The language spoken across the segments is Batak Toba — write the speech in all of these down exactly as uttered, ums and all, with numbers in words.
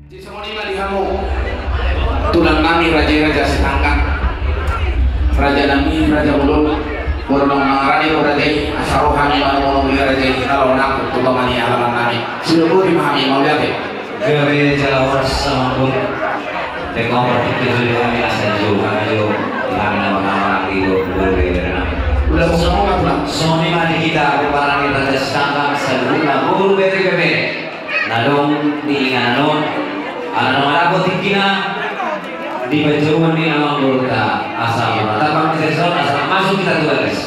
Jadi songon i ma di hamu tulang nami, raja i Raja Sitanggang, raja nami, raja bolon, boru na mangarade do raja i, asa ro hami manomu-nomu di raja i, laho nangkok tu tonga ni alaman nami. Sidoboti ma hami, mauliate. Gabe jala horas amangboru. Teko partingkian jo di hami asa jo hami jo di hami na mangarade do boru i raja nami. Udah songon i ma tulang. Songon i ma di hita pomparan ni Raja Sitanggang saluhutna boru bere-bere na adong di inganan on, ala na mandapot tingkina di panjouon ni amangborunta asa mura tapak ni sison asa masuk hita tu bagas.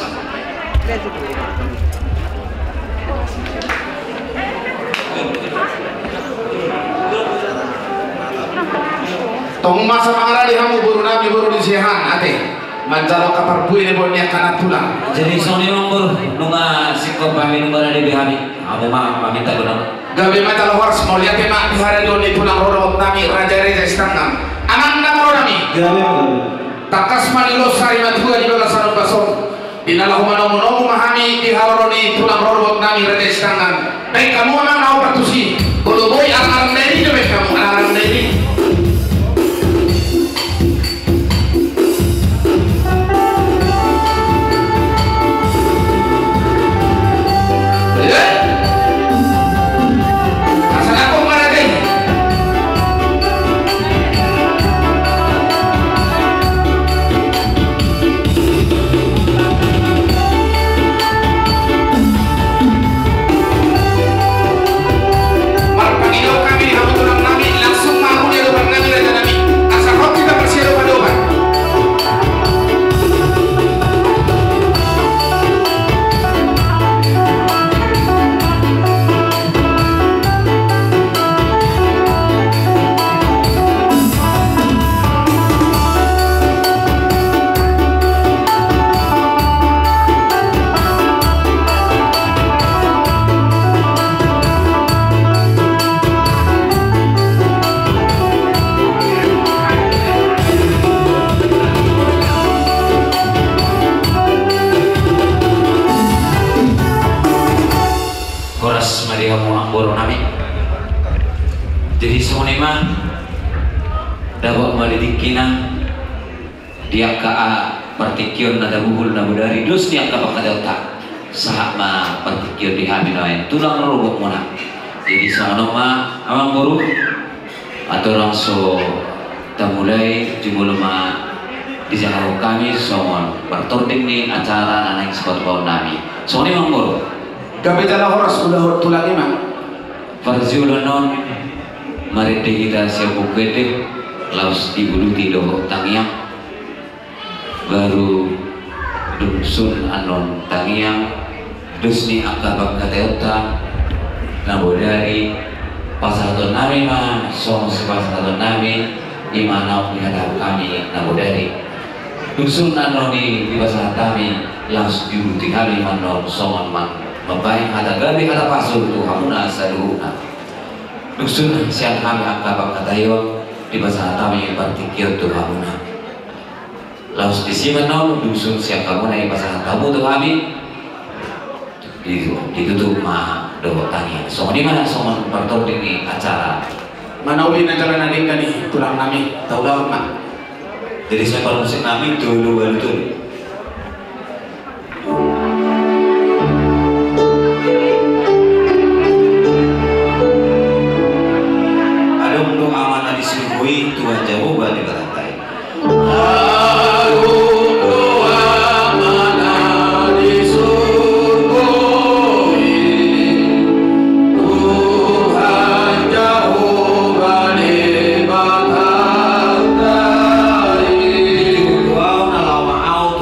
Tong masa mangarade hamu boru nami, boru ni Siahaan, ate. Manjalo kaparbuena boan ni angka na tulang. Jadi songon i ma amangboru, nunga singkop hami, nunga rade be hami. Hamu ma paminta godang. Gabe ma jala horas, mauliate ma di haradeon ni tulang rorobot nami Raja i Raja Sitanggang. Amang na boru nami. Gabe, gabe. Tangkas ma niulos sari matua di bagasan ombas on. Di na laho manomu-nomu ma hami di haroro ni tulang rorobot nami Raja i Sitanggang. Baen hamu amang na hombar tusi. Molo boi alang-alang dairi do, baen hamu alang-alang dairi. Marpangido hami di hamu tulang nami, langsung ma hamu di adopan nami, raja nami. Asa ro hita marsiadopan-adopan. Horas ma di hamu amangboru nami. Jadi songon i ma, dapot ma di tingkina di angka partingkion na tabuhul na bodari, dos ni angka pangkataionta. Sahat ma partingkion di hami nuaeng tulang rorobotmuna. Jadi songon on ma amangboru. Andorang so tamulai, jumolo ma dijangkahon hami songon partording ni acara na naeng sipatupaon nami. Songon i ma amangboru. Gabe jala horas, ulaon tulang i ma. Parjolo annon marende hita sian buku ende, laos diuduti dohot tangiang. Baru dung sun annon tangiang, dos ni angka pangkataionta na bodari, pasahaton nami ma songon sipasahaton nami, i ma naung dihatahon hami na bodari. Dung sun annon i dipasahat hami, laos diuduti hami ma annon songon mang-, mambahen hata gabe, hata pasu tu hamuna saluhutna. Dung sun sian hami angka pangkataion, dipasahat hami partingkion tu hamuna. Laos disi ma annon dung sun sian hamuna dipasahat hamu tu hami, di-, ditutup ma dohot tangiang. Songon i ma songon partording ni acara. Manauli na jala na denggan i tulang nami, taulahon ma. Jadi songon parmusik nami, tolu ualu tolu. Adong do Ama na di surgo i, Tuhan Jahowa Debatanta i. Adong do Ama na di surgo i, Tuhan Jahowa Debatanta i. Di jolo au na laho mangaut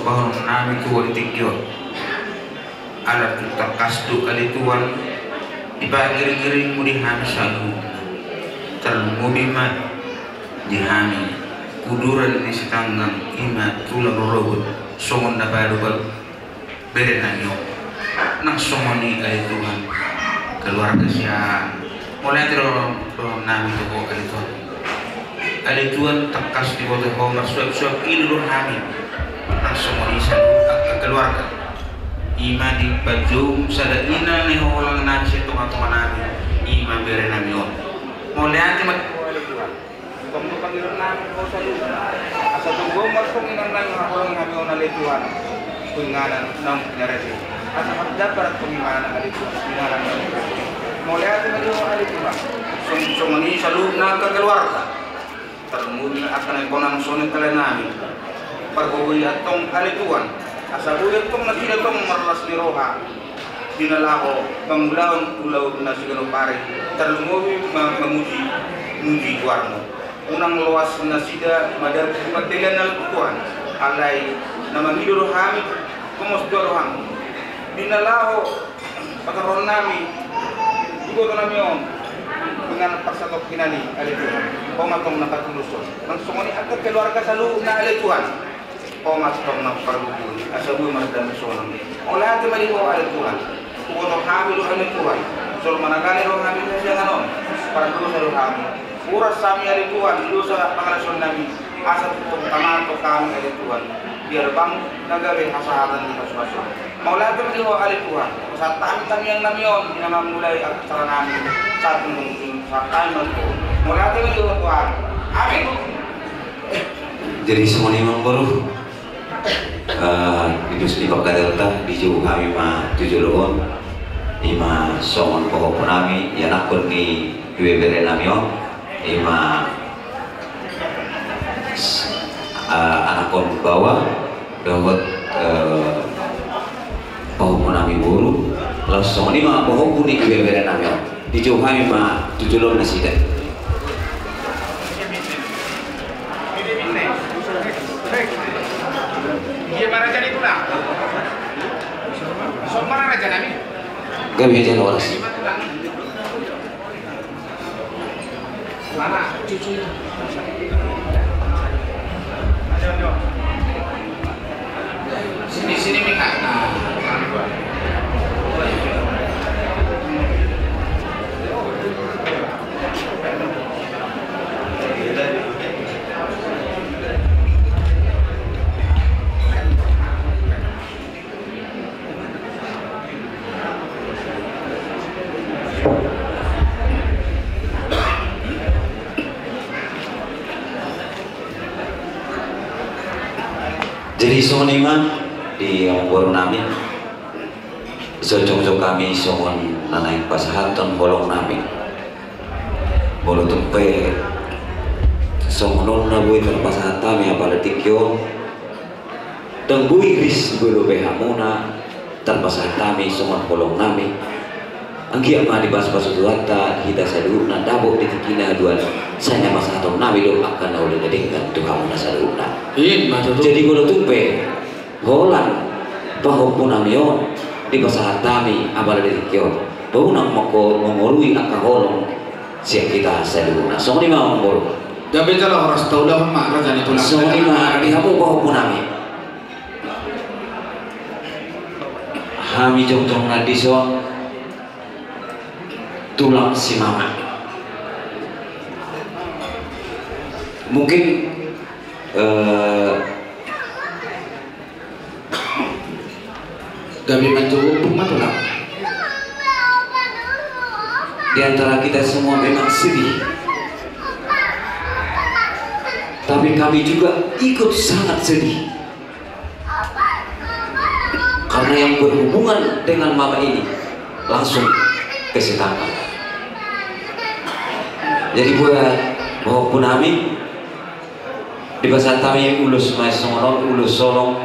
Horong nami tu ho di tingki on. Ala tung tangkas do ale Tuhan, dipagiring-giringmu di hami saluhutna. Tarlumobi ma di hami uduran ni sitanggang, i ma tulang rorobot, songon na paduka bere nami on. Nang songon i ale Tuhan, keluarga sian, mauliate do dohonon nami tu ho ale Tuhan. Ale Tuhan, tangkas diboto ho marsuap-suap ilu do hami. Nang songon i saluhut angka keluarga, i ma dipajoum sada ina na niholang nami sian tonga-tonga nami, i ma bere nami on. Mauliate ma ale Tuhan. Tong do pangidoan nami tu ho saluhutna, asa tong do marhonging nang na niholang hami on ale Tuhan. Tu inganan naung pinarade, asa marjambar tong inganan ale Tuhan, inganan naung pinarade. Mauliate ma di ho ale Tuhan. Song-, songon i saluhutna angka keluarga. Tarlumobi angka na ingkon nang songon i kale nami. Pargogoi antong ale Tuhan, asa boi antong nasida tong marlas ni roha di na laho mangulahon ulaon na siganup ari, tarlumobi ma-, mamuji, muji goarmu. Unang loas nasida madabu mandele ale Tuhan. Alai na mangido do hami, pongos do roham. Di na laho patorang nami, iboto nami on, dengan parsatongkinan i ale Tuhan, ho ma tong na patuluson. Nang songon i angka keluarga saluhutna ale Tuhan, ho ma tong na pargogoi, asa boi mardame sonang. Mauliate ma di ho ale Tuhan. Huboto hami do ale Tuhan, jolma na gale do hami di hasiangan on. Pardosa do hami. Uras hami ale Tuhan di dosa pangalaosion nami, asa tongtong tama tong hami ale Tuhan. Biar bang na gabe hasahatan di pasupasu. Mauliate ma di ho ale Tuhan. Pasahat hami tangiang nami on di na mamulai acara nami. Sahat tongtong pasahat hami ma tu ho. Mauliate ma di ho Tuhan. Amin. Jadi songon i ma boru. Eh, di dos ni pangkataion ta, dijou hami ma tu jolo on, i ma songon pahompu nami, ianakhon ni ibebere nami on, i ma s-, eh, anakhon baoa, dohot, eh, pahompu nami boru, laos songon i ma pahompu ni ibebere nami on. Dijou hami ma tu jolo nasida. Gabe jala horas. Jadi songon i ma di amangboru nami, so jongjong hami songon na naeng pasahathon holong nami. Molo tung pe songon on na boi tarpasahat hami apala tingki on, ndang boi ris boi lope hamuna tarpasahat hami songon holong nami. Anggiat ma dipasupasu Tuhanta hita saluhutna dapot di tingki na dua on, sai na pasahaton nami do angka na uli na denggan tu hamuna saluhutna. Ima tutu. Jadi molo tung pe holan pahompu nami on dipasahat hami apala di tingki on, ba unang mangkorui angka holong sian hita saluhutna. Songon i ma amangboru. Gabe jala horas, taulahon ma raja ni tulang. Songon i ma di hamu pahompu nami. Hami jongjong nangkin dison, tulang si mama. Mungkin, eh, gabe manjou ombun ma tulang. Di antara kita semua memang sedih. Tapi kami juga ikut sangat sedih. Karena yang berhubungan dengan mama ini langsung ke si tanggang. Jadi buat pahompu nami, dipasahat hami ulos ma songon on, ulos holong,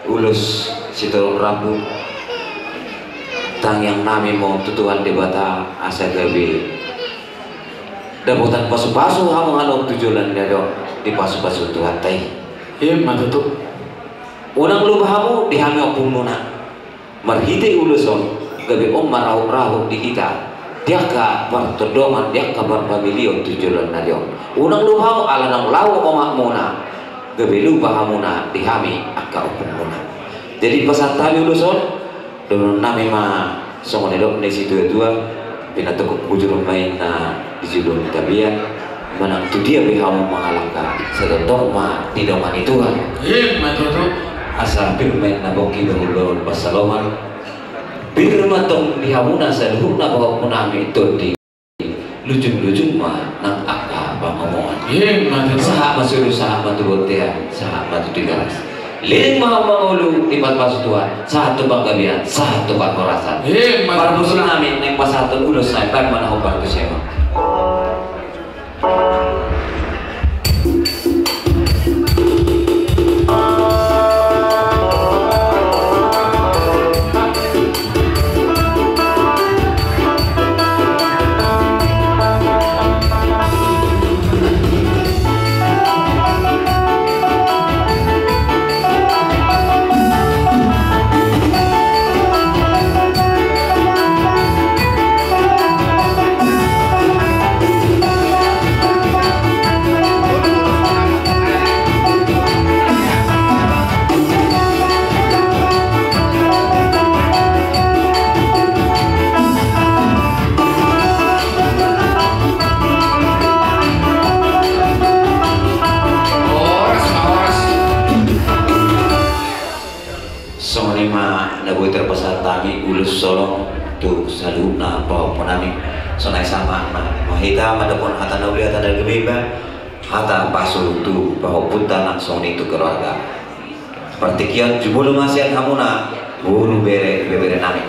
ulos sitorop rambu. Tangiang nami ma tu Tuhan Debata asa gabe dapotan pasupasu hamu halak tu joloan ni ari on, dipasupasu Tuhanta i. Ima tutu. Unang lupa hamu di hami ompunmuna. Marhite ulos on, gabe on ma rahut-rahut di hita, di angka partondongan, di angka parpamilion tu joloan ni ari on. Unang lupa hamu ala naung laho omakmuna, gabe lupa hamuna di hami angka ompunmuna. Jadi pasahat hami ulos on, dohonon nami ma songon nidok ni situa-tua, pinatokop hujur ma inna di julu ni tapian, manang tudia pe hamu mangalangka, sai tongtong ma didongani Tuhan. Emma tutu. Asa pir ma inna pongki bahulbahul pansalongan. Pir ma tong di hamuna saluhutna pahompunami, tondi lujunglujung ma nang angka pangomoan. Emma tutu. Sahat ma solu, sahat ma tu bontean, sahat ma tu Tigaras. Leleng ma hamu mangolu, dipasu-pasu Tuhan, sahat tu panggabean, sahat tu parhorasan. Emma tutu. Parmusik nami naeng pasahathon ulos, sai baen ma na hombar tu si hamu. Songon i ma na boi tarpasahat hami ulos holong tu saluhutna pahompunami. Sonai sahat ma hita mandokhon hata na uli, hata na gabe, hata pasu tu pahompunta nang songon i tu keluarga. Partingkian jumolo ma sian hamuna boru, bere, ibebere nami.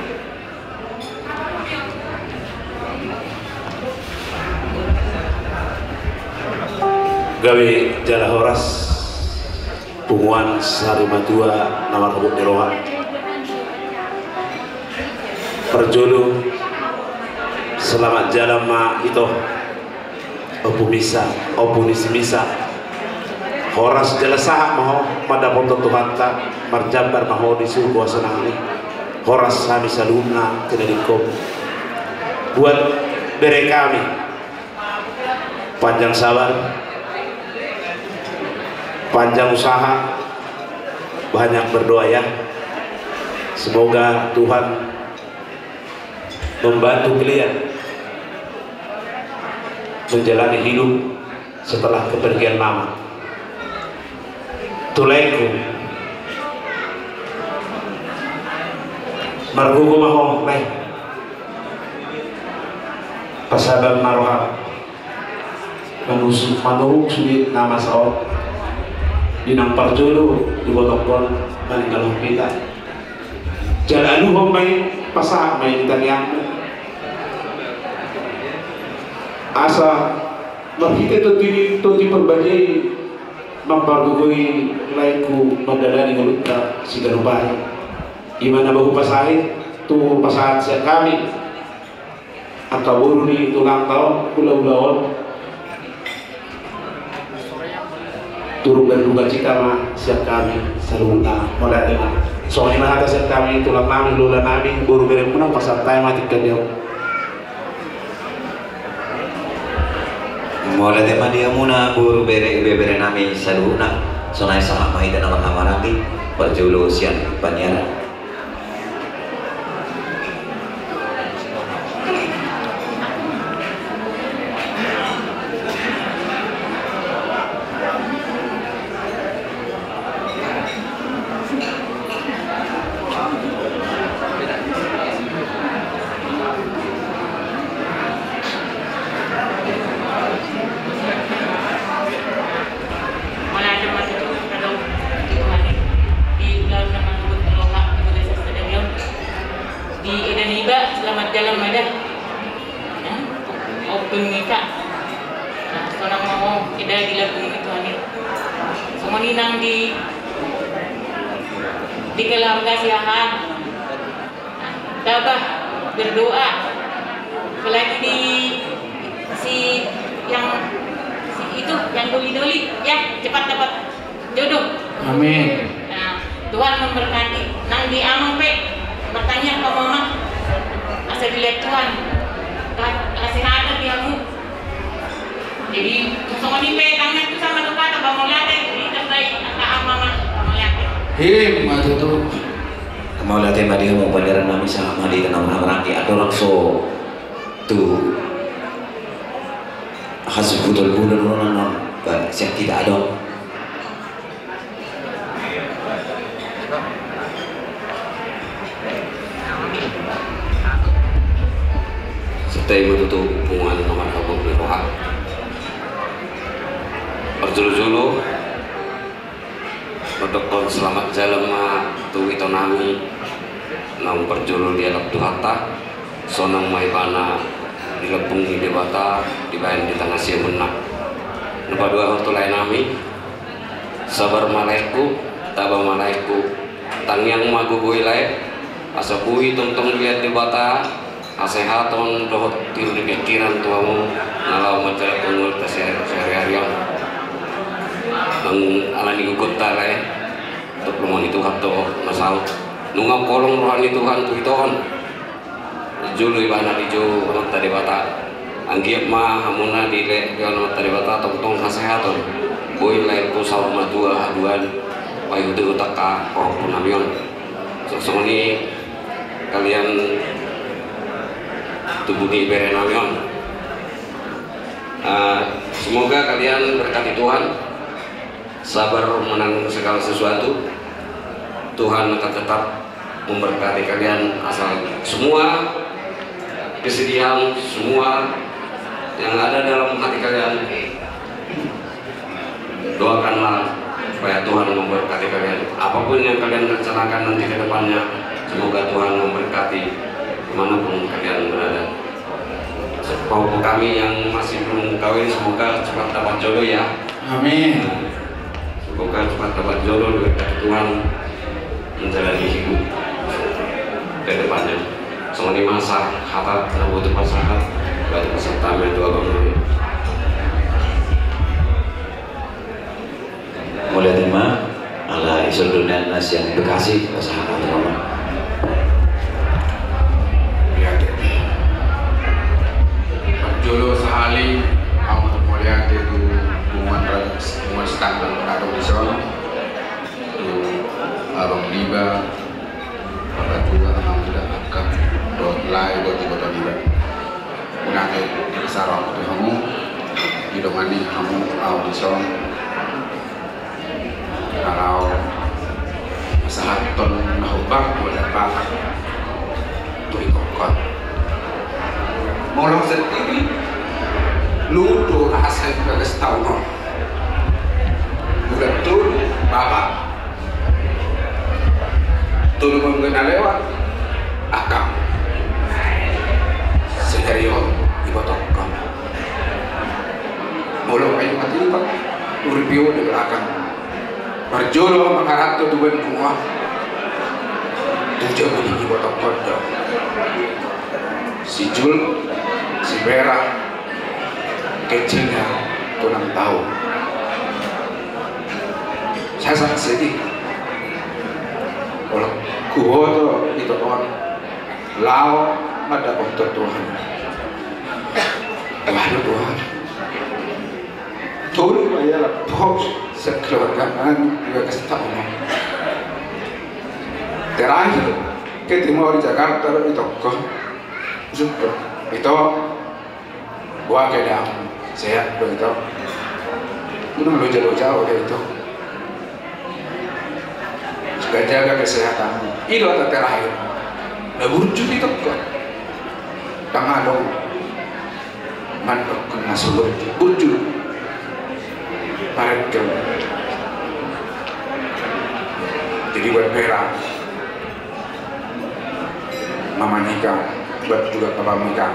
Gabe jala horas punguan sarimatua na marhabot ni roha. Parjolo, selamat jalan ma ito. Ompu Misa, ompu ni si Misa. Horas jala sahat ma ho mandapothon Tuhanta, marjambar ma ho di surgo hasonangan i. Horas hami saluhutna tinadingkon. Buat bere kami, panjang sabar, panjang usaha, banyak berdoa ya. Semoga Tuhan membantu kalian menjalani hidup setelah kepergian mama. Tu laengku, margogo ma ho, lae. Pasabar ma roham. Manusuk, manuruk sude na masa on. Di na parjolo dibotohon, maninggalhon hita. Jala aluhon ma i, pasahat ma i di tangiangmu. Asa marhite tondi, tondi parbadia i, mampargogoi laengku mandalani ngolunta siganup ari. I ma na boi hupasahat, tu pasahat sian hami angka boru ni tulangta on, hula-hula on. Turut berduka cita ma sian hami saluhutna, mauliate ma. Songon i ma hata sian hami, tulang nami, hula-hula nami, boru beremuna, pasahat hami ma tingki on. Mauliate ma di hamuna boru, bere, ibebere nami saluhutna. Sonai sahat ma hita na marhahamaranggi, parjolo sian paniaran. Mauliate ma tutu, adong di Tuhan i, di ulaon na manggogot ni roha di bagasan sadari on. Di eda niba, selamat jalan ma da. Nah, open ni ka. Nah, sonang ma ho eda di lambung ni Tuhan i. Songon i nang di, di keluarga si Hahan. Tabah berdoa. Apalagi di si yang, si itu, yang doli-doli, ya, cepat dapat jodoh. Amin. Nah, Tuhan memberkati. Nang di amang pe, bertanya ke mama. Asa dilihat Tuhan. Ka-, kasih ada di amang. Jadi, songon i pe tangan tu sama tu kata, bang mauliate, jadi terbaik, kata amang, bang mauliate. Him, ma tutu. Mauliate ma di hamu, panderan nami sama di tanah merangki, adong so tu hasbutol bulan ronan non, ba, siap kita adong. Setta i ma tutu punguan na marhabot ni roha. Parjolo-jolo, mandokkon selamat jalan ma tu ito nami naung parjolo dialap Tuhanta. Sonang ma ibana di lambung ni Debata, dibaen di tangasiahonna. Na paduahon tu lae nami, sabar ma laengku, taba ma laengku, tangiang ma gogo i lae, asa boi tongtong dilihat Debata hasehaton dohot tiur ni pikiran tu hamu na laho manjalanhon ngolunta sahari-hari on. Nang alani gogonta lae, tong lomo ni Tuhan do na saut. Nunga holong roha ni Tuhan tu ito on. Jolo ibana dijou Amanta Debata. Anggiat ma hamuna dilehon Amanta Debata tongtong hasehaton. Boi laengku saur matua haduan, paihut-ihut angka pahompu nami on. Songon i kalian tubu ni bere nami on. Ah, semoga kalian berkati Tuhan. Sabar menanggung segala sesuatu. Tuhan akan tetap memberkati kalian asal semua kesedihan, semua yang ada dalam hati kalian, doakanlah supaya Tuhan memberkati kalian. Apapun yang kalian rencanakan nanti ke depannya, semoga Tuhan memberkati dimanapun kalian berada. Pahompu kami yang masih belum kawin, semoga cepat dapat jodoh ya. Amin. Semoga cepat dapat jodoh, diberkati Tuhan menjalani hidup ke depannya. Songon i ma hata na boi pasahat, boi pasahat tu abang nami. Mauliate ma, ala ison do nian na sian Bekasi, pasahat ma. Mauliate. Parjolo sahali, ahu mauliate tu punguan ra-, punguan Sitanggang na adong dison, tu abang niba, bapak tua, amang uda, angka, dohot lae, dohot iboto niba. Unang di saro ahu tu hamu, didongani hamu ahu dison. Kalau pasahathon na hombar tu adat Batak tu ingkon. Molo sendiri, ludo rahasia bagas taon on. Bulan tolu, Bapak. Tolu minggu na lewat, angka. Sadari on, ibotohon. Molo ai mati, Pak, urip i di belakang. Parjolo mangaranto tu baen punguan. Tu jabu ni ibotohon do. Si Jul, si Bera, kecilnya tu enam tahun. Saya sangat sedih. Olo, huboto ito on. Laho mandapothon Tuhan. Waduh, Tuhan. Tolu ma ia laho sekeluarga nami di bagas taon on. Terakhir ketemu di Jakarta do ito, ko. Ito, boha keadaan, sehat do ito? Unang loja-loja do ito? Jaga-jaga kesehatanmu. I do hata terakhir. Na burju ito, ko. Tangalo. Mandok na so burju. Burju. Paretken. Jadi buat Bera, mama nika, buat juga papa nika.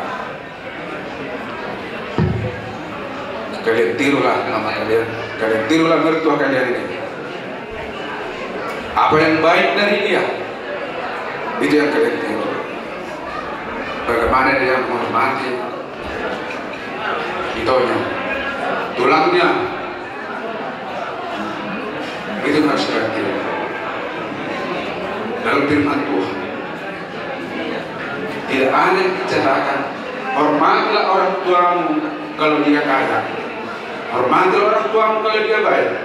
Kalian tirulah mama kalian, kalian tirulah mertua kalian ini. Apa yang baik dari dia, itu yang kalian tiru. Bagaimana dia menghormati itonya, tulangnya, itu yang harus kalian tiru. Dalam firman Tuhan, tidak ada yang dikatakan, "Hormatilah orang tuamu kalau dia kaya. Hormatilah orang tuamu kalau dia baik.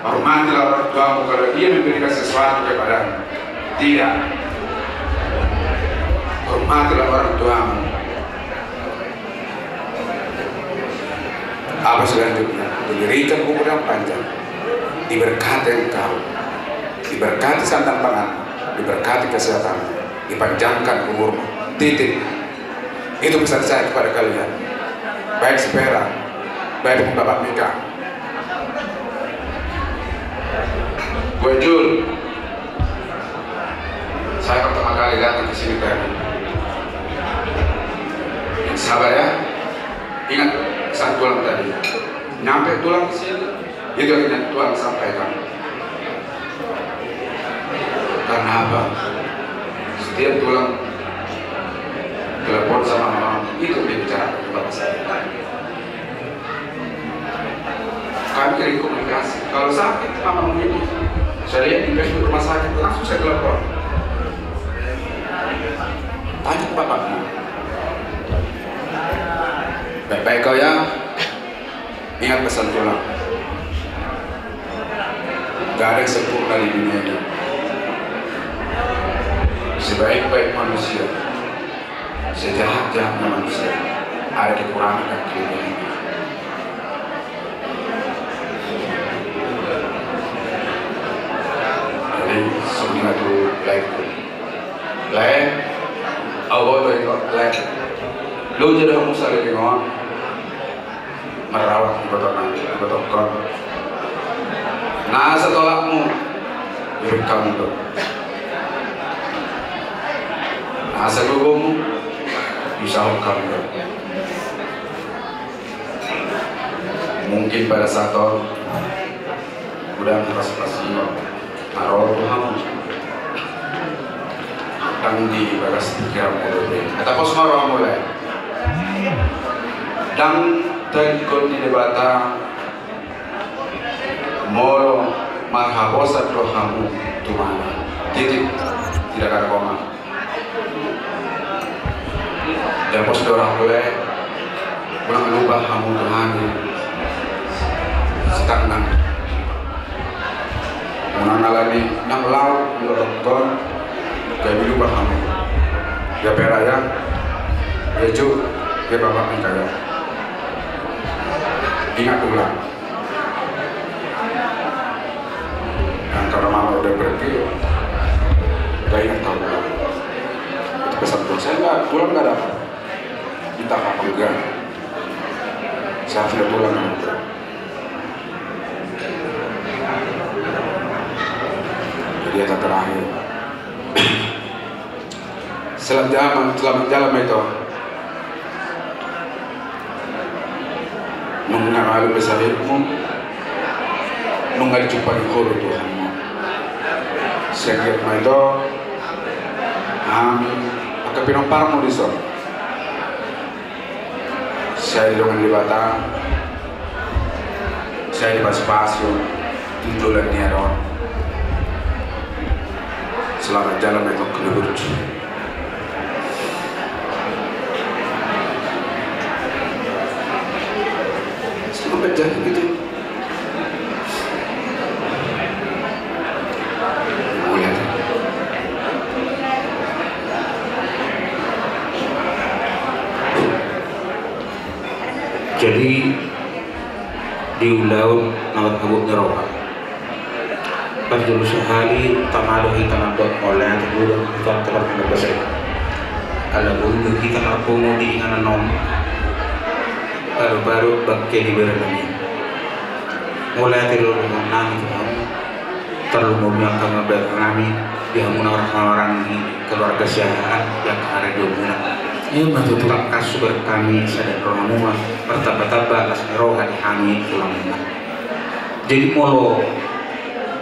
Hormatilah orang tuamu kalau dia memberikan sesuatu kepadamu." Tidak. Hormatilah orang tuamu. Apa selanjutnya? Diberikan umur yang panjang, diberkati engkau, diberkati sandang pangan, diberkati kesehatan, dipanjangkan umurmu. Titik. Itu pesan saya kepada kalian. Baik si Pera, baik Bapak Mika. Gue Jul, saya pertama kali datang ke sini tadi. Sabar ya. Ingat pesan tulang tadi. Nyampe tulang ke sini, itu yang Tuhan sampaikan. Karena apa? Setiap tulang telepon sama mama, itu yang dibicarakan ke bapak saya. Kami kirim komunikasi. Kalau sakit mama ini, saya lihat di Facebook rumah sakit, langsung saya telepon. Tanya ke bapakmu. Baik-baik kau ya. Ingat pesan tulang. Gak ada yang sempurna di dunia ini. Sebaik-baik manusia, sejahat-jahatnya manusia, ada kekurangan dan kelebihannya. Jadi, semuanya itu baik. Lae, au boto i, Lae. Loja do hamu saleleng on. Marawat ibotona, ibotongkon. Nasa tolapmu, ibebek hamu do. Nasa gogomu, isahut hamu do. Mungkin pada saat on, udah pas-pas ini. Ro tu hamu. Ndang di bagas pikiranmu dope. Ata pos ma rohamu, Lae. Ndang taingkon ni Debata molo marhaposan rohamu tu Ibana. Titik. Tidak ada koma. Dapot do rohangku, Lae, unang lupa hamu tu hami sitanggang. Unang alani nang laut, unang rokon, gabe lupa hamu. Ya Pera ya, ya Ju, ya Bapak Mika ya. Ingat ulang. Yang karena mama udah pergi, gak ingat kau pulang. Itu pesan tulang. Saya nggak pulang, nggak ada apa. Minta apa enggak? Saya sudah pulang, nggak ada. Jadi kata terakhir. Selamat jalan, selamat jalan ma ito. Nunga malum be sahitmu, nunga dijumpai ho do Tuhanmu. Sian giat ma ito, hami angka pinomparmu dison. Sai didongani Debata, sai dipasupasu tu joloan ni ari on. Selamat jalan ma ito, kena burju. Selamat jalan gitu. Jadi di ulaon na marhabot ni roha, parjolo sahali tama do hita mandok mauliate tu Tuhan, Tuhan na markuasa i. Ala boi do hita marpungu di inganan on, paru-paru bangke di bere nami. Mauliate do dohonon nami tu hamu. Tarlumobi ma angka panggabean nami di hamu na marhaha-maranggi, keluarga Siahaan, di angka harajaon muna. Ima tutu. Tangkas hubereng hami sada rohamuna, martamba-tamba las ni roha di hami tulang muna. Jadi molo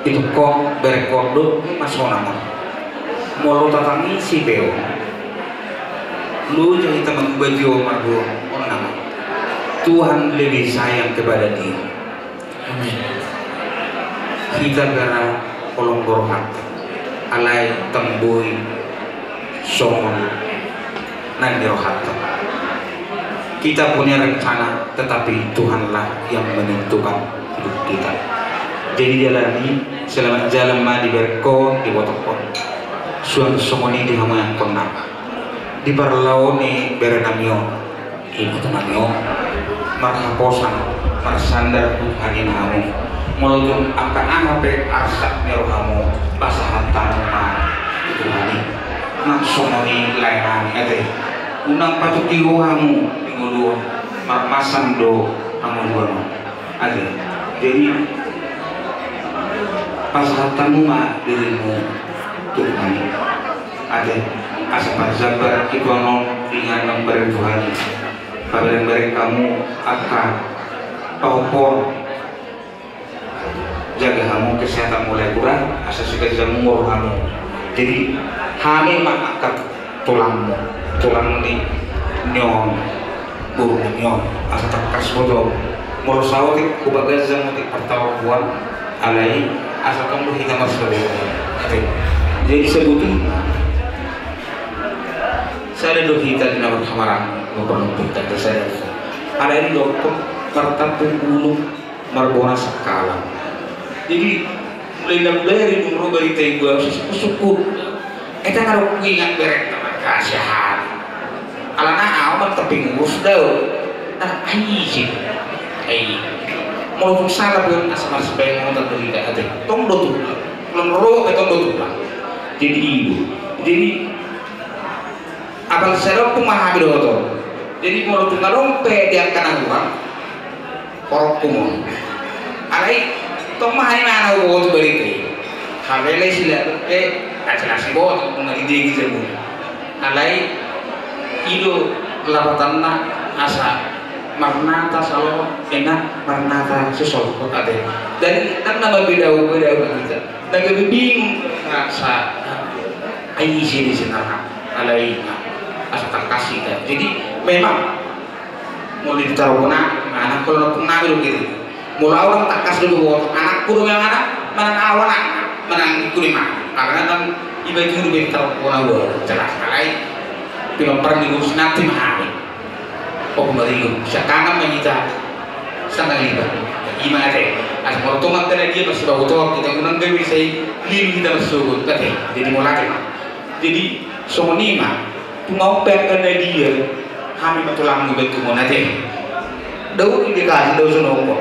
itungkon berengkon do, ima sonang on. Molo tatangisi pe on, loja hita mangubati on margogo on, nang on. Tuhan lebih sayang kepada dia. Amin. Hita pe ra holong do rohanta. Alai tamboi songon na nirohanta. Kita punya rencana, tetapi Tuhanlah yang menentukan hidup kita. Jadi jalani, selamat jalan ma di berengkon, di botongkon. Suang songon i di hamu angkon na di parlao ni berenami on. Ibotonami on, marhaposan, marsandar tu Tuhan i ma hamu. Molo tung angka aha pe arsak ni rohamu, pasahat hamu ma tu Tuhan i. Nang songon i laenami ate. Unang patungki ho hamu di ngolu on, marmasam do hangoluan on. Ate. Jadi pasahat hamu ma dirimu tu Tuhan i. Ate, asa parjambar i tu anon ringan nang bareng Tuhan i. Pabareng-bareng hamu angka pahompu on. Jaga hamu kesehatan mulai kurang, asa siganjang umur hamu. Jadi hami ma angka tulangmu, tulang ni on, boru ni on, asa tangkas boto. Molo saotik hubagas jam otik partawapuan, alai asa tong do hita marsaboto. Ate. Jadi sebetulna sada do hita di na marhamarang, marpanumpuk tanda sadar. Alai di dokter martampuk gunung marbona sangkalan. Jadi mulai na mulai dari umur barita ibu harus syukur-syukur. Eta ngarok ingat berek teman kasihan. Alana amat tapi ngurus dau. Nah, ai sih. Ai. Mau salah pun asa mas bayang mau tak berita ate. Tong do tulang. Tong do tulang. Jadi ibu. Jadi apal sadok pun mahami do to. Jadi molo tung adong pe di angka na hurang, porok kumon. Alai tong mahami mana ubo tu barita i. Habele sila pe tak jelas ibo tu mengadidegi jamu. Alai ido lapatanna asa marnata salo enak marnata sesol kok ate. Jadi kan nama beda beda kita. Na gabe bingung rasa ai isi di sinarang alai asa tangkas hita. Jadi memang molo di tarogona anak kalau nonton nami do gitu. Molo au lang tangkas do buat anakku do memang anak manang awan anak manang ikut lima karena kan iba itu di tarogona gua jelas alai pinompar di ngurus nanti mahami. Oku marilu siakanan ma hita. Sanga liba ima ate. Asa molo tongan kana dia masih bahu toak kita unang gabe sai lilu hita masih sogot ate. Jadi molo ate ma jadi songon i ma. Tung au pe angka na dia hami ma tulangmu iba tumon ate. Daun di kasih daun sonoko.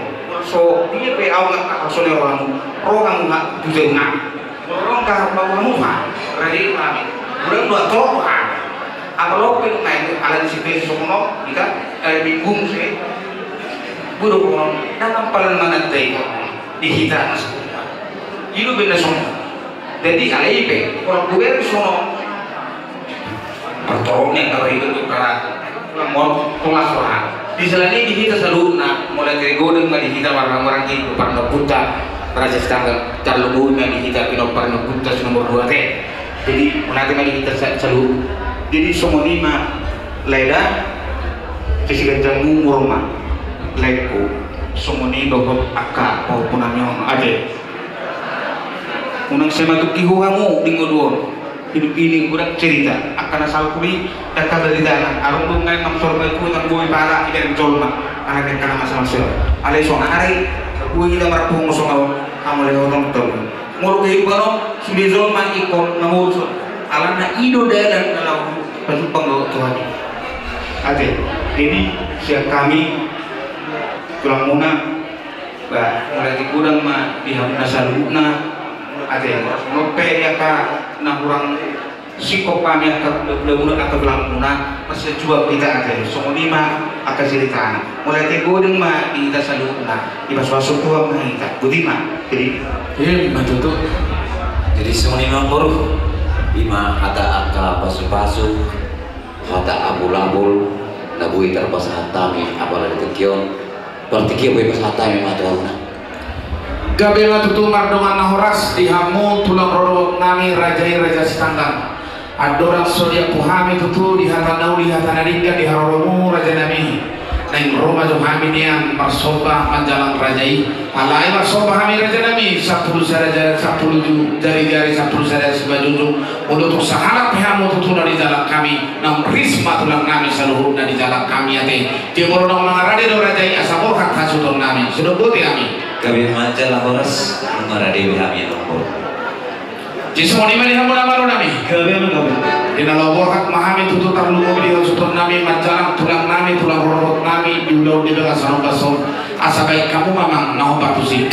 So dia pe au ngak kasone rohamu rohamu ngak tu jauh ngak. Molo ro angka baboa muha raja i hami. Bulan dua toko hami. Apa lo pe nai ala di sipe songon on hita. Ala bingung se. Budo kono nang ampalan manat dai kono di hita na sakuta. Ido benda songon. Jadi ala i pe kono buber songon. Partorong ni angka ribet tu kara. Molo tulas roha di sela ni di hita saluhutna molo ate godang ma di hita marang-marang i pinompar ni ompunta Raja Sitanggang. Tarlumobi ma di hita pinompar ni ompunta si nomor dua ate. Jadi molo ate ma di hita saluhut jadi songon i ma lae da. Sisi ganjang umur ma laengku. Songon i dohot angka pahompunami on ate. Unang sai matungki ho hamu di ngolu on. Hidup ini godang cerita angka na salpu i. Angka barita na adong do ngai nang sorba tu nang boi pala i dari jolma. Anak angka na masa-masa alai sonari boi hita marpungu songon hamu lehotong tau. Molo kehidupan on sude jolma ingkon mangurus on. Alana i do dalan na laho pasumpang dohot Tuhan i. Ate. Jadi sian hami tulangmuna. Ba molo ate godang ma di hamu na saluhutna. Ate molo pe di angka na hurang singkop hami angka buda-buda angka tulangmuna. Masa jual hita ate songon i ma angka ceritana. Molo ate godang ma di hita saluhutna. Dipasu-pasu Tuhan ma hita. Boti ma. Jadi ima tutu. Jadi songon i ma boru. Ima hata angka pasu-pasu. Hata abul-abul na boi tarpasahat hami apala di tingki on. Partingkian boi pasahat hami ma tu hamuna. Gabe ma tutu mardongan na horas di hamu tulang rorobot nami raja i Raja Sitanggang. Andorang so diampu hami tutu di hata na uli hata na denggan di haroromu raja nami. Ro ma jo hami nian marsomba manjalang raja i. Alai marsomba hami raja nami, sampulu sada jari, sampulu ju-, jari-jari, sampulu sada simanjujung. Molo tung sahalak pe hamu tutu na di jalang hami, naung ris ma tulang nami saluhutna di jalang hami ate. Jemolo naung mangarade do raja i, asa borhat hasuhuton nami. Songon i botima hami. Gabe ma jala horas, mangarade be hami naung borhat. Jadi songon i ma di hamu na malo nami. Gabe ma, gabe. Di na laho borhat ma hami tutu, tarlumobi di hasuhuton nami manjalang tulang nami, tulang rorobot nami di ulaon di bagasan ombas on. Asa baen hamu ma amang na hombar tusi.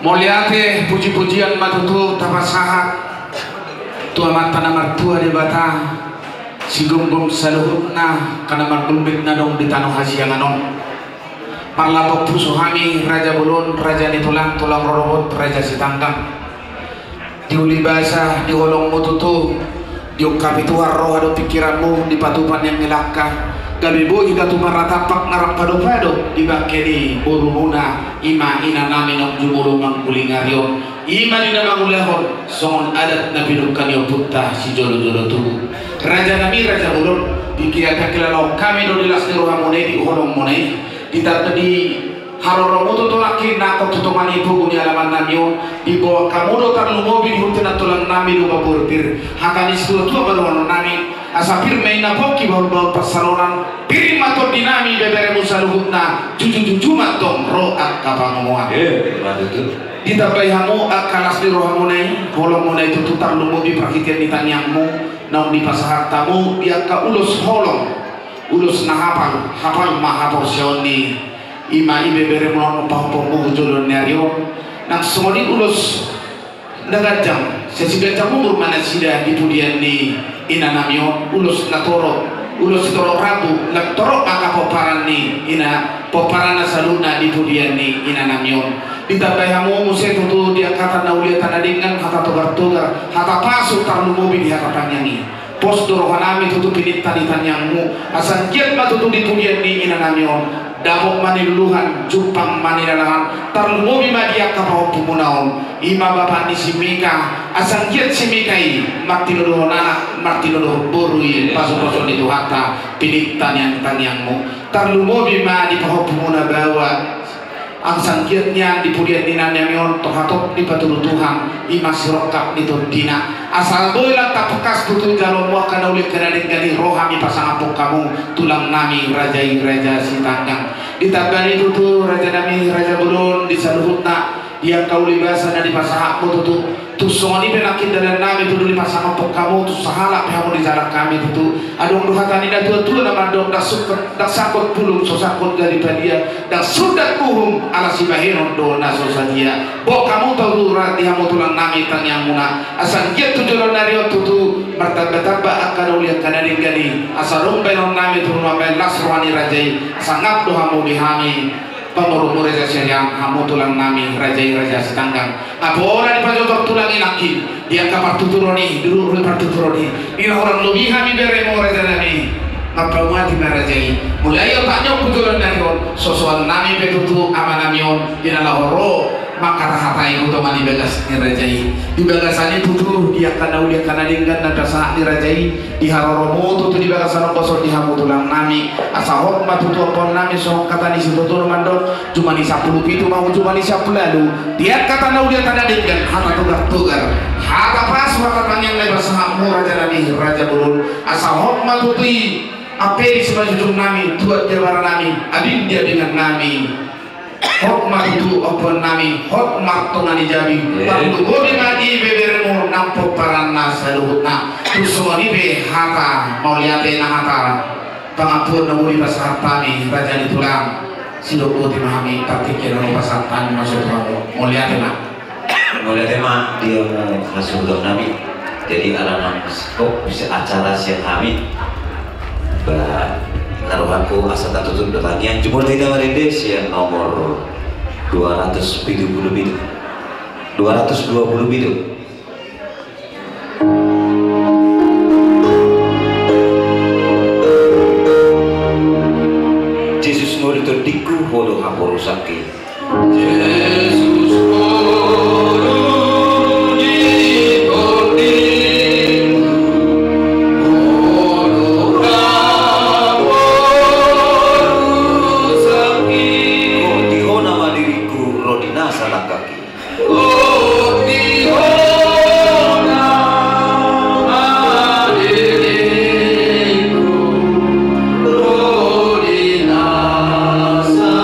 Mauliate, puji-pujian ma tutu tapasahat tu Amanta na martua Debata, sigomgom saluhutna angka na margulmit na adong di tano hasiangan on. Marlapok pusu hami, raja bolon, raja ni tulang, tulang rorobot, raja Sitanggang. Di uli basa, di holongmu tutu, diungkapi Tuhan roha dohot pingkiranmu, dipatupa nian ni langka. Gabe boi hita tu marnatampak na rap pado-pado di bangke ni borumuna, i ma ina nami naung jumolo mangguling ari on. I ma di na mangulahon songon adat na pinungka ni ompunta sijolo-jolo tubu. Raja nami, raja bolon, di kilala-kilala on hami do di las ni rohamuna i, di holongmuna i. Di ta-, di haroromu tutu nangkin nangkok tu tonga ni pogu ni alaman nami on, diboan hamu do tarlumobi di huta ni tulang nami Domba Borpir. Hata ni situa-tua ma dohonon nami, asa pir ma inna pongki bahulbahul pansalongan, pir ma tondi nami beberemu saluhutna, juju-juju ma antong ro angka pangomoan. Eh, betul. Ditambai hamu angka las ni rohamuna i, holongmuna i tutu tarlumobi parhitean ni tangiangmu, naung dipasahat hamu di angka ulos holong, ulos na hapal, hapal ma haporseaon ni i ma ibeberemuna on pahompu-hompu hu joloan ni ari on, nang songon i ulos na ganjang, sai siganjang umur ma nasida di pudian ni ina nami on, ulos na torop, ulos torop rambu, na torop angka pomparan ni ina, pomparanna saluhutna di pudian ni ina nami on. Ditambai hamu muse tutu di angka na uliata na denggan, hata togar-togar, hata pasu tarlumobi di hata tangiang i. Pos do roha nami tutu pininta ni tangiangmu, asa anggiat ma tutu di pudian ni ina nami on, dapot ma niluluhan, jumpang ma nilalahan, tarlumobi ma di angka pahompumuna on, i ma bapa ni si Mika, asa anggiat si Mika i, martinodohon anak, martinodohon boru i, pasupasu ni Tuhanta, pininta nian tangiangmu, tarlumobi ma di pahompumuna baoa, Asa anggiat nian di pudian ni ina nami on, tong hatop dipatudu Tuhan, i ma sirongkap ni tondina. Asa boi lam tapungkas tutu jaloonmu angka na uli angka na denggan i, ro hami pasangaphon hamu, tulang nami raja i, raja Sitanggang. Ditambani tutu raja nami, raja bolon, di saluhutna, di angka uli basa na dipasahatmu tutu. Tung songon i pe nangkin dalan nami tutu, dipasangaphon hamu, tung sahalak pe hamu di jalang hami tutu. Adong do hata ni na tua-tua na mandok, ndang sungkot, ndang sangkot bulung so sangkot gari padia, ndang sundat uhum ala sibahenon do na so sadia. Boan hamu tutu ra di hamu tulang nami tangiangmuna. Asa anggiat tu joloan ni ari on tutu, martamba-tamba angka na uli angka na denggan i. Asa adong baenon nami tutu mambaen las roha ni raja i. Asa ngap do hamu di hami. Pamorumu raja Siriang, hamu tulang nami, raja i raja Sitanggang. Nga pola dipajojor tulang i nangkin, di angka partuturon i, di ruhut-ruhut partuturon i. Di na hurang lobi hami beremu raja nami. Nga pamuati ma raja i. Mulai otaknya ku joloan ni ari on, sosoan nami pe tutu ama nami on, di na laho ro mangkatahatai tu tonga ni bagas ni raja i. Di bagasan i tutu, di angka na uli angka na denggan na pasahat ni raja i. Di haroromu tutu di bagasan ombas on di hamu tulang nami, asa hot ma tutu ampuon nami songon hata ni situtu na mandok, jumani sampulu pitu ma hu jumani sampulu ualu, di angka na uli angka na denggan, hata togar-togar. Hata pasu, hata tangiang na dipasahatmu raja nami, raja bolon, asa hot ma tutu i ampedi simanjujung nami, tuat di abara nami, abing di abingan nami. Hot ma tutu ompuan nami, hot ma tonga ni jabi. Parlumobi ma di beberemu nang pomparanna saluhutna. Tung songon i pe hata mauliate na hata pangampuon na boi pasahat hami raja ni tulang. Sidok boti ma hami, partingkian na boi pasahat hami ma tu hamu. Mauliate ma. Mauliate ma di hamu hasuhuton nami. Jadi ala nang stop bisa acara sian hami. Ba, na rohangku asa tatutup do tangiang, jumolo hita marende sian nomor dua ratus pitu pulu pitu. Dua ratus dua pulu pitu. Jesus, Ho do tondingku, Ho do haporusangki. Jesus, Ho do tondingku, Ho do haporusangki. Ho di Ho nama diringku, ro di nasa langkangki. Ho di Ho nama diringku, ro di nasa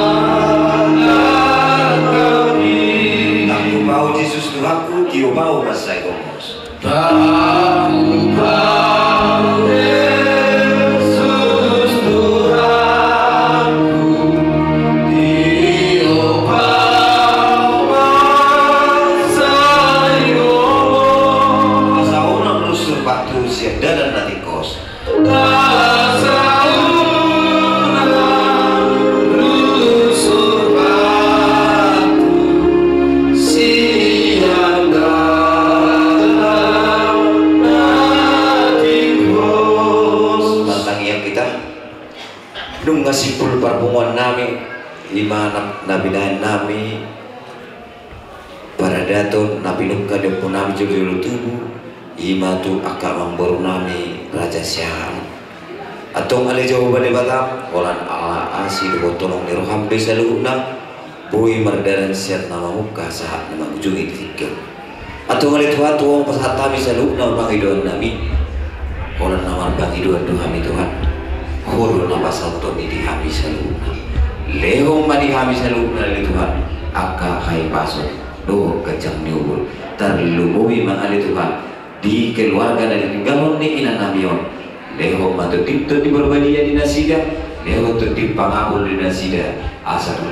langkangki. Tangkup Ho, Jesus Tuhanku, tiop Ho mansai gomos. Tangkup Ho, Jesus Tuhanku, tiop Ho mansai gomos. Asa unang lusur batu sian dalan na tingkos. Asa unang lusur batu sian dalan na tingkos. Martangiang hita. Nunga simpul parpunguan nami, i ma na binahen nami paradaton na pinungka di ompu nami jolo-jolo tubu, i ma tu angka amangboru nami Raja Siahaan. Antong ale Jahowa Debata, holan ala asi dohot holong ni roham do i saluhutna boi mardalan sian na mamungka sahat na mangujungi di tingki on. Antong ale Tuhan, tu Ho ma pasahat hami saluhutna pangidoan nami. Holan na marpangidoan do hami Tuhan, Ho do na pasahathon i di hami saluhutna. Lehon ma di hami saluhutna ale Tuhan angka hahipason dohot ganjang ni umur. Tarlumobi ma ale Tuhan di keluarga na ditinggalhon ni inanami on. Lehon ma Tondi, Tondi Parbadia di nasida, lehon Tondi pangapul di nasida, asa tu,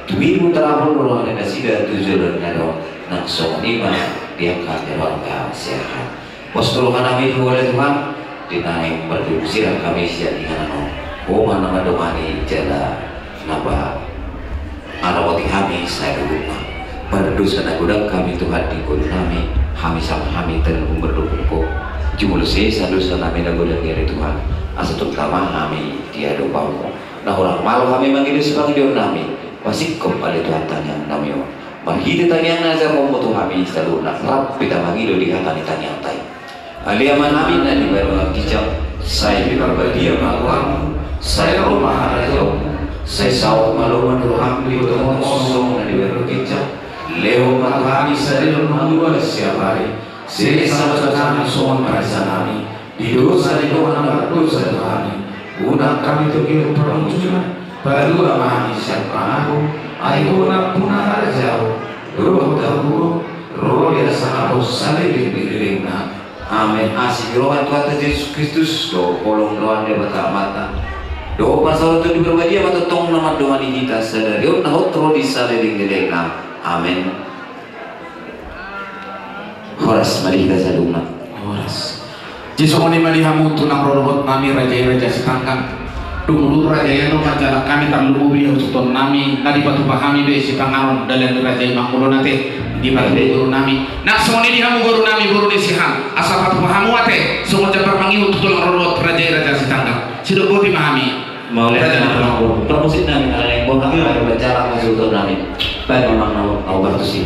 tu ibu tarapul roha ni nasida tu joloan na ro, nang songon i ma di angka keluarga Siahaan. Pos tu roha nami Ho ale Tuhan, di na naeng mardomu sirang hami sian inganan on. Ho ma na mandongani jala na pa aramoti hami saluhutna. Pardosa na godang hami Tuhan di ngolu nami, hami sama hami tarlumobi mardomu Ho. Jumolo sesa dosa nami na godang i ale Tuhan, asa tung tama hami di adopanmu. Na hurang malo hami mangido sipangidoan nami, pasingkop ale Tuhan tangiang nami on. Marhite tangiang na ajarhonmu tu hami saluhutna, rap hita mangido di hata ni tangiangta i. Ale Amanami na di banua ginjang, sai diparbadia ma goarmu, sai ro ma harajaonmu, sai saut ma lomo ni roham di banua on songon na di banua ginjang. Lehon ma tu hami sadari on hangoluan siapari, sesa ma tu hami songon panesanami di dosa ni dongan na mardosa tu hami. Unang hami togihon tu parmunsunan, palua ma hami sian pangago, ai Ho nampuna harajaon dohot hagogoon, ro di asa na pos saleleng ni lelengna. Amen. Asi ni roha ni Tuhanta Jesus Kristus dohot holong ni roha ni Debata Amanta dohot parsaoran ni Tondi Parbadia ma tongtong na mandongani hita sadari on na hot ro di saleleng ni lelengna. Amen. Horas ma di hita saluhutna. Horas. Jadi songon i ma di hamu tulang rorobot nami, raja i Raja Sitanggang. Dung ulu raja i, ro ma jala hami tarlumobi hasuhuton nami na dipatupa hami be sipanganon dalan ni raja i mangulon ate di parboru nami. Nang songon i di hamu boru nami, boru ni Siahaan, asa patupa hamu ate songon jambar mangihut tu tulang rorobot raja i Raja Sitanggang. Sidok boti ma hami. Mauliate ma tu Amangboru. Parmusik nami na lain, boha nami, baca hasuhuton nami. Baen ma amang na, na parmusik.